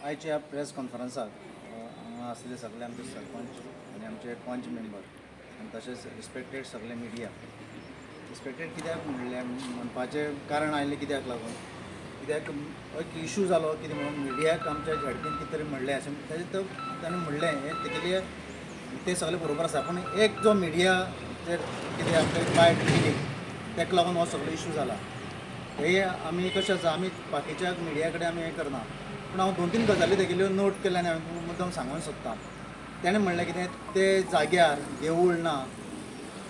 आयच्या ह्या प्रेस कॉन्फरन्साक हांगा आसलेले सगळे आमचे सरपंच आनी आमचे पंच मेंबर आनी तशेंच रिस्पेक्टेड सगळे मिडिया. रिस्पेक्टेड कित्याक म्हणलें म्हणपाचें कारण आयलें कित्याक लागून, कित्याक एक इशू जालो कितें म्हणून मिडियाक आमच्या झेडपीन कितें तरी म्हणलें अशें तेजें तो ताणें म्हणलें हें तेगेली तें सगळें बरोबर आसा, पूण एक जो मिडिया जे कितें आमकां बायट दिली तेका लागून हो सगळो इशू जाला. हे आमी कशें आसा, आमी बाकीच्या मिडिया कडेन आमी हें करना, पूण हांव दोन तीन गजाली तेगेल्यो नोट केल्या आनी हांवें मुद्दम सांगूंक सोदता. तेणें म्हणलें कितें ते जाग्यार देवूळ ना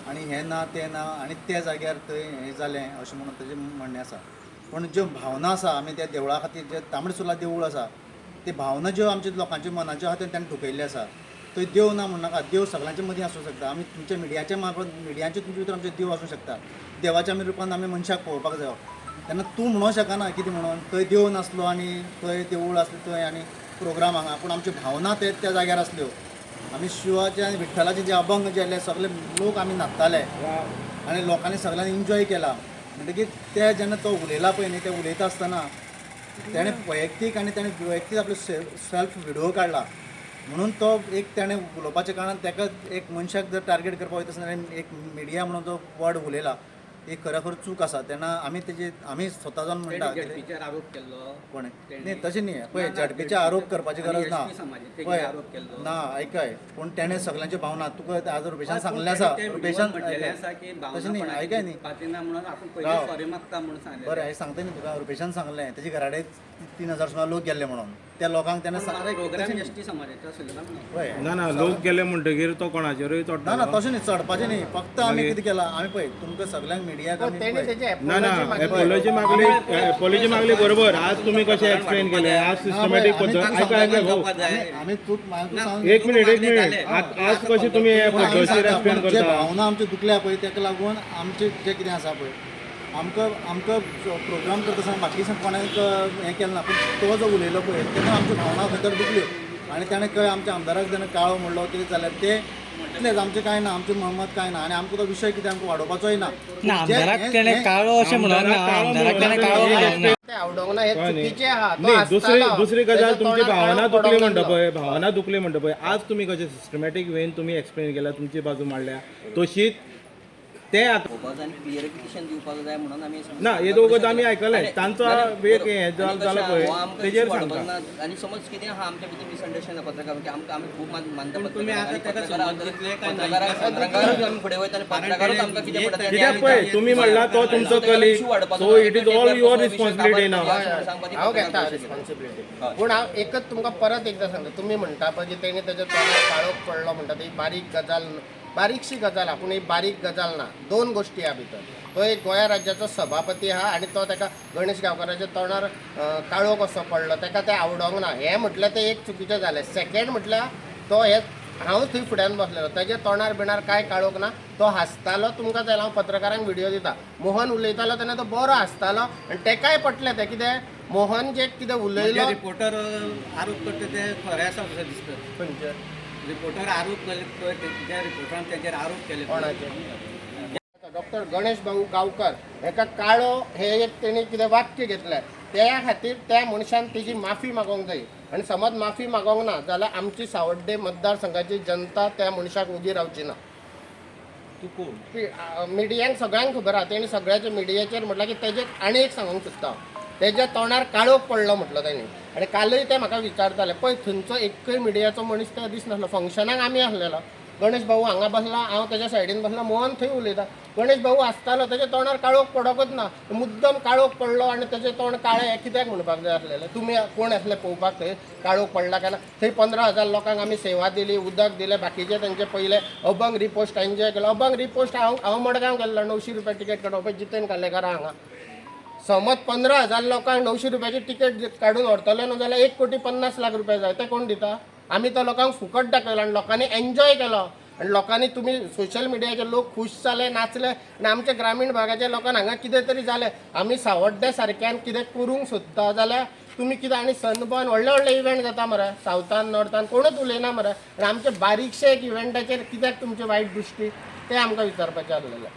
आनी हें ना तें ना आनी त्या जाग्यार थंय हें जालें अशें म्हणून तेजें म्हणणें आसा. पूण ज्यो भावना आसा आमी त्या देवळा खातीर जें तांबडे सुर्ला देवूळ आसा ती भावना ज्यो आमच्या लोकांच्या मनाच्यो आहा त्यो ताणें दुखयल्ल्यो आसा. थंय देव ना म्हणनाका, देव सगळ्यांच्या मदीं आसूं शकता. आमी तुमच्या मिडियाच्या मार्फत मिडियांचे तुमचे भितर आमचे देव आसूं शकता. देवाच्या आमी रुपान आमी मनशाक पळोवपाक जायो. तेन्ना तूं म्हणूंक शकना कितें म्हणून थंय देव नासलो आनी थंय देवूळ आसलें थंय आनी प्रोग्राम हांगा, पूण आमच्यो भावना ते त्या जाग्यार आसल्यो. आमी शिवाचे आनी विठ्ठलाचे जे अभंग जे आसले सगळे लोक आमी नाचताले आनी लोकांनी सगळ्यांनी एन्जॉय केला. म्हणटकीर ते जेन्ना तो उलयला पळय न्ही, ते उलयता आसतना तेणें वैयक्तीक आनी तेणें वैयक्तीक आपलो सेल्फ विडियो काडला म्हणून तो एक तेणें उलोवपाच्या कारणान ताका एक मनशाक जर टार्गेट करपाक वयता आसतना एक मिडिया म्हणून जो वर्ड उलयला ही खरोखर चूक आसा. तेन्ना आमी तेजी आमी स्वता जावन म्हणटा कितें झेडपीचेर आरोप केल्लो. कोणें न्ही तशें न्ही, पळय झेडपीचे आरोप करपाची गरज ना. पळय आरोप केल्लो. ना आयकय, पूण तेणें सगल्यांच्यो भावना तुका आज रुपेशान सांगलें आसा, रुपेशान म्हटलेलें आसा की तशें न्ही, आयकय न्ही. भावना म्हणून आपूण पयलीं राव. सॉरी मागता म्हणून सांगलें. बरें, हांवें सांगता न्ही तुका, रुपेशान सांगलें तेजे घरा कडेन 3000 सुमार लोक गेल्ले म्हणून त्या लोकांक तेणें प्रोग्राम एसटी समाजाचो आशिल्लो ना म्हणून. पळय ना ना, लोक गेले म्हणटगीर तो कोणाचेरूय ना चडटा. ना, तशें न्ही, चडपाचें न्ही. फक्त आमी कितें केलां, आमी पळय तुमकां सगल्यांक मिडियाक आमी तेणी पळय, तेजे ना ना, एपोलॉजी मागली, एपोलॉजी मागली बरोबर. आज तुमी कशें एक्सप्लेन केलें आज सिस्टमॅटीक आमी पद्दत. तांकां आयका आयका भाऊ. आमी चूक मागीर सांग. एक मिनिट, एक मिनिट. आज कशें तुमी हे पूण आमी पद्दतशीर सांगता, एक्सप्लेन पूण जे करता. भावना आमच्यो दुखल्या पळय ताका लागून आमचें जें कितें आसा पळय आमकां आमकां प्रोग्राम करता आसतना बाकी कोणाक हें केलें ना, पूण तो जो उलयलो पळय तेन्ना आमच्यो भावना खंय तर दुखल्यो आनी ताणें खंय आमच्या आमदाराक जेन्ना काळो म्हणलो कितें जाल्यार तें इतलेंच. आमचें कांय ना, आमचें महमत कांय ना आनी आमकां तो विशय कितें आमकां वाडोवपाचोय ना. ना, आमदाराक तेणें काळो अशें म्हणूंक ना. आमदाराक तेणें काळो म्हणूंक ना. ते आवडोंक ना, हे कळ्ळें न्ही? चुकीचें आहा. तो न्ही, दुसरी आसतालो. दुसरी गजाल, तेज्या तुमची तोंडार भावना काळो दुखली पडोंक म्हणटा नासलो. पळय, भावना दुखली म्हणटा पळय, आज तुमी कशें सिस्टमॅटीक वेन तुमी एक्सप्लेन केल्या, तुमची बाजू मांडल्या तशीच ते आतां पळोवपाक जाय आनी क्लियरिफिकेशन दिवपाक जाय म्हणून आमी ना, हे दोगोच आमी आयकले. तांचो एक हें जालो पळय, तेजेर सांगता. आनी समज कितें आहा आमच्या भितर मिसअंडरस्टँड पत्रकार की आमकां आमी खूब मानता पूण तुमी पत्रकारांक आतां आनी ताका पत्रकारांक समज दितले काय नाही? पत्रकारांक आमी फुडें वयता आनी पत्रकारूच आमकां कितें पडटा तें कित्याक पळय तुम्ही म्हणला तो तुमचो colleague, so it is all your responsibility ना. हांव घेता रिस्पॉन्सिबिलिटी, पूण हांव एकच तुमकां परत एकदां सांगता. तुमी म्हणटा पळय की तेणी तेज्या तोंडार काळोख पडलो म्हणटा, ती बारीक गजाल, बारीकशी गजाल आहा, पूण ही बारीक गजाल ना. दोन गोश्टी ह्या भितर. तो एक गोंया राज्याचो सभापती आहा आनी तो ताका गणेश गांवकाराच्या तोंडार काळोख कसो पडलो ताका तें आवडोंक ना हें म्हटल्यार तें एक चुकीचें जालें. सेकेंड म्हटल्यार तो हे हांव थंय फुड्यान बसलेलो, ताज्या तोंडार बिणार कांय काळोख ना, तो हांसतालो. तुमकां जाल्यार हांव पत्रकारांक व्हिडियो दिता. मोहन उलयतालो तेन्ना तो बरो हांसतालो आनी तेकाय पटलें तें कितें मोहन जें कितें उलयलो. रिपोर्टर आरोप करता ते खरें आसा अशें दिसता. खंयचें? रिपोर्टर आरोप केले पळय, ज्या रिपोर्टरान तेजेर आरोप केले. कोणाचे? डॉक्टर गणेश भाऊ गांवकर हेका काळो हे एक तेणी कितें वाक्य घेतलें, त्या खातीर त्या मनशान तेजी माफी मागोंक जाय. आनी समज माफी मागोंक ना जाल्यार आमची सावड्डे मतदारसंघाची जनता त्या मनशाक ओगी रावची ना. तूं कोण? मिडियांक सगळ्यांक खबर आहा. तेणी सगळ्याच्या मिडियाचेर म्हटलां की तेजे आनी एक सांगूंक सोदता हांव, तेज्या तोंडार काळोख पडलो म्हटलो तेणी. आनी कालय ते म्हाका विचारताले पळय थंयचो एकय मिडियाचो मनीस त्या दीस नासलो. फंक्शनाक आमी आसलेलो, गणेश भाऊ हांगा बसला, हांव तेज्या सायडीन बसला, मोहन थंय उलयता. गणेश भाऊ आसतालो, तेज्या तोंडार काळोख पडोकच ना. मुद्दम काळोख पडलो आनी तेजें तोंड काळें हें कित्याक म्हणपाक जाय आसलेलें? तुमी कोण आसले पळोवपाक थंय काळोख पडला काय ना? थंय 15,000 लोकांक आमी सेवा दिली, उदक दिलें, बाकीचे तेंचे पयले अभंग रिपोस्ट एन्जॉय केलो. अभंग रिपोस्ट हांव हांव मडगांव गेल्लो, 900 रुपया तिकेट काडून. पळय जितेन कालेकार हांगा समज 15,000 लोकांक 900 रुपयाची तिकेट काडून व्हरतले न्हू जाल्यार 1 कोटी 50 लाख रुपया जाय. ते कोण दिता? आमी तो लोकांक फुकट दाखयलो आनी लोकांनी एन्जॉय केलो आनी लोकांनी तुमी सोशल मिडियाचे लोक खूश जाले, नाचले आनी आमच्या ग्रामीण भागाच्या लोकांक हांगा कितें तरी जालें. आमी सावड्डे सारक्यान कितें करूंक सोदता जाल्यार तुमी कितें आनी सनबर्न व्हडले व्हडले इव्हेंट जाता मरे सावथान नॉर्थान, कोणूच उलयना मरे. आनी आमचे बारीकशे एक इव्हेंटाचेर कित्याक तुमची वायट दृश्टी तें आमकां विचारपाचें आसलेलें.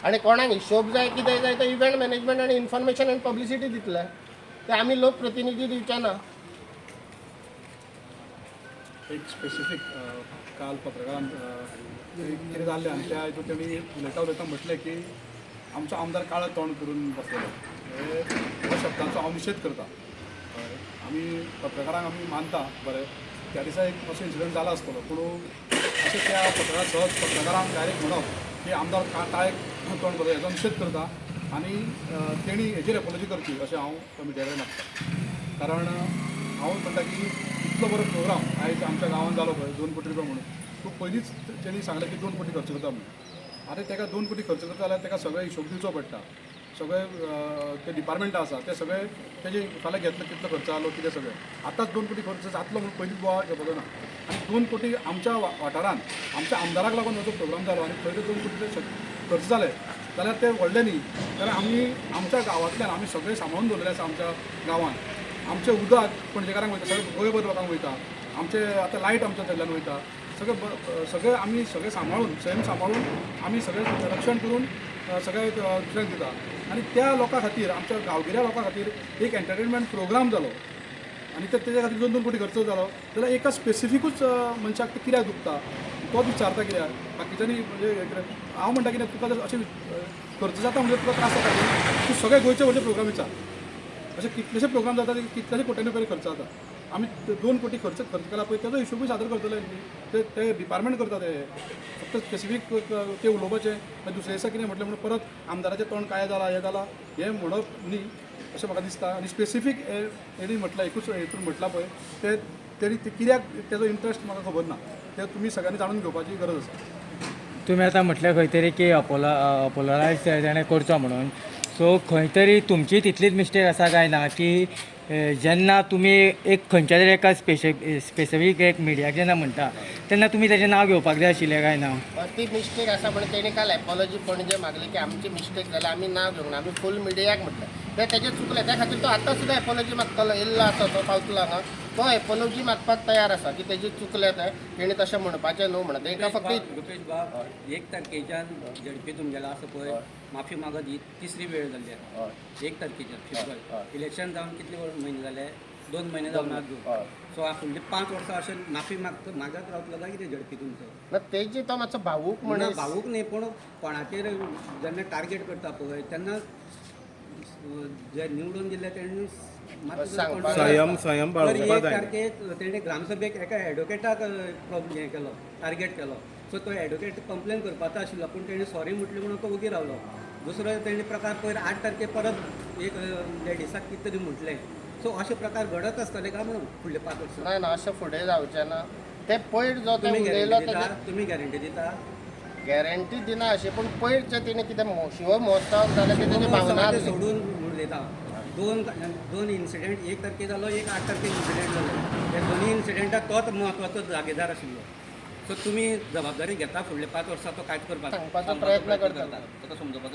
आनी कोणाक हिशोब जाय, कितें जाय, ते इव्हेंट मॅनेजमेंट आनी इन्फॉर्मेशन आनी पब्लिसिटी दितले, ते आमी लोकप्रतिनिधी दिवचे ना. एक स्पेसिफीक काल पत्रकारान कितें जाल्लें आनी त्या हितून तेणी उलयता उलयता म्हटलें की आमचो आमदार काळो तोंड करून बसलेलो. हे हो शब्दांचो हांव निशेध करता. कळ्ळें? आमी पत्रकारांक आमी मानता बरें, त्या दिसा एक असो इन्सिडंट जाला आसतलो, पूण अशें त्या पत्रकार सहज पत्रकारांक डायरेक्ट म्हणप की आमदार काळे तोंड करता हेजो निशेध करता आनी तेणी हेजेर एपोलॉजी करची अशें हांव मिडिया कडेन मागता. कारण हांव म्हणटा की इतलो बरो प्रोग्राम आयज आमच्या गांवांत जालो पळय 2 कोटी रुपया म्हणून, तूं पयलींच तेणी सांगलें की 2 कोटी खर्च करता म्हणून. आतां तेका 2 कोटी खर्च करता जाल्यार तेका सगळे हिशोब दिवचो पडटा, सगळे ते डिपार्टमेंटां आसा ते सगळे तेजे फाल्यां घेतले कितलो खर्च जालो कितें सगळें. आतांच 2 कोटी खर्च जातलो म्हणून पयलींच गोवा घेवपाचो ना. आनी 2 कोटी आमच्या वाठारान आमच्या आमदाराक लागून हो जो प्रोग्राम जालो आनी थंय ते 2 कोटी खर्च जाले जाल्यार ते व्हडले न्ही. जाल्यार आमी आमच्या गांवांतल्यान आमी सगळें सांबाळून दवरलेलें आसा. आमच्या गांवांत आमचें उदक पणजेकारांक वयता, सगळें गोंयभर लोकांक वयता, आमचे आतां लायट आमच्या थंयल्यान वयता, सगळें सगळें आमी सगळें सांबाळून सैम सांबाळून आमी सगळें रक्षण करून सगळें दुसऱ्यांक दिता. आनी त्या लोकां खातीर आमच्या गांवगिऱ्या लोकां खातीर एक एंटरटेनमेंट प्रोग्राम जालो आनी ते तेज्या खातीर 2-2 कोटी खर्च जालो जाल्यार एका स्पेसिफिकूच मनशाक ते कित्याक दुखता तोच विचारता कित्याक बाकीच्यांनी. म्हणजे हें कितें हांव म्हणटा कितें तुका जर अशें खर्च जाता म्हणजे तुका त्रास जाता न्ही, तूं सगळे गोंयचे व्हडले प्रोग्राम विचार, अशे कितलेशे प्रोग्राम जाता, कितलेशे कोट्यांनी रुपया खर्च जाता. आमी 2 कोटी खर्च खर्च केला पळय तेजो हिशोबूय सादर करतले न्ही. ते ते डिपार्टमेंट करता ते फक्त स्पेसिफीक ते उलोवपाचें मागीर दुसरे दिसा कितें म्हटलें म्हणून परत आमदाराचें तोंड काळें जालां हें जालां हें म्हणप न्ही अशें म्हाका दिसता. आनी स्पेसिफीक तेणी म्हटलां एकूच हेतून म्हटलां पळय ते तेणी ते कित्याक तेजो इंट्रस्ट म्हाका खबर ना, ते तुमी सगळ्यांनी जाणून घेवपाची गरज आसा. तुमी आतां म्हटलें खंय तरी की अपोलोलायज ताणें करचो म्हणून, सो खंय तरी तुमची तितलीच मिस्टेक आसा काय ना की जेन्ना तुमी एक खंयच्या तरी एका स्पेसिफीक एक मिडियाक जेन्ना म्हणटा तेन्ना तुमी तेजें नांव घेवपाक जाय आशिल्लें काय ना? ती मिस्टेक आसा म्हणून तेणी काल एपॉलॉजी पणजे मागली की आमची मिस्टेक जाल्या, आमी नांव घेवंक ना, आमी फूल मिडियाक म्हटलें तें तेजें चुकलें, त्या खातीर तो आतां सुद्दां एपॉलॉजी मागतलो. येयल्लो आसा तो पावतलो हांगा, तो एपॉलॉजी मागपाक तयार आसा की तेजें चुकलें तें, तेणी तशें म्हणपाचें न्हू म्हणून. तेंकां फक्त रुपेश बाब, 1 तारखेच्यान झडपी तुमगेलो आसा पळय माफी मागत ही तिसरी वेळ जाल्ली आसा. 1 तारखेच्यान फेब्रुवारी इलेक्शन जावन कितले म्हयने जाले, 2 म्हयने जावन अजून. सो फुडले 5 वर्सां अशें माफी मागत रावतलो काय कितें झडपी तुमचो? ना तेजी तो मातसो भावूक म्हणून म्हणून भावूक न्ही, पूण कोणाचेर जेन्ना टार्गेट करता पळय तेन्ना जे निवडून दिल्ले तेणी सांगपाक संयम तर बाळगुपाक 1 जायना. तारखेक तेणे ग्रामसभेक एका एडवोकेटाक प्रॉब्लेम हें केलो, टार्गेट केलो. सो तो एडवोकेट कंप्लेन करपाचो आशिल्लो, पूण तेणे सॉरी म्हटलें म्हणून तो वगी रावलो. दुसरो तेणे प्रकार पयर 8 तारखेक परत एक लेडिसाक कितें तरी म्हटलें. सो अशे प्रकार घडत आसतले काय म्हणून फुडले 5 वर्सां? ना ना अशें फुडें जावचें ना. ते पयर जो ते तुमी उलयलो गॅरंटी तेजे दिता? तुमी गॅरंटी दिता? गॅरंटी दिना अशी, पूण पयर जे तेणी कितें शिव महोत्सव जालें ते तेजी भावना ते आसली. सोडून उलयता. दोन इन्सिडेंट, 1 तारखेक जालो, एक 8 तारखेक इन्सिडेंट जालो. त्या दोनूय इन्सिडेंटाक तोच म्हत्वाचो जागेदार आशिल्लो. सो तुमी जबाबदारी घेता फुडले 5 वर्सां तो कांयच करपाक सांगपाचो प्रयत्न करता. ताका समजोवपाचो.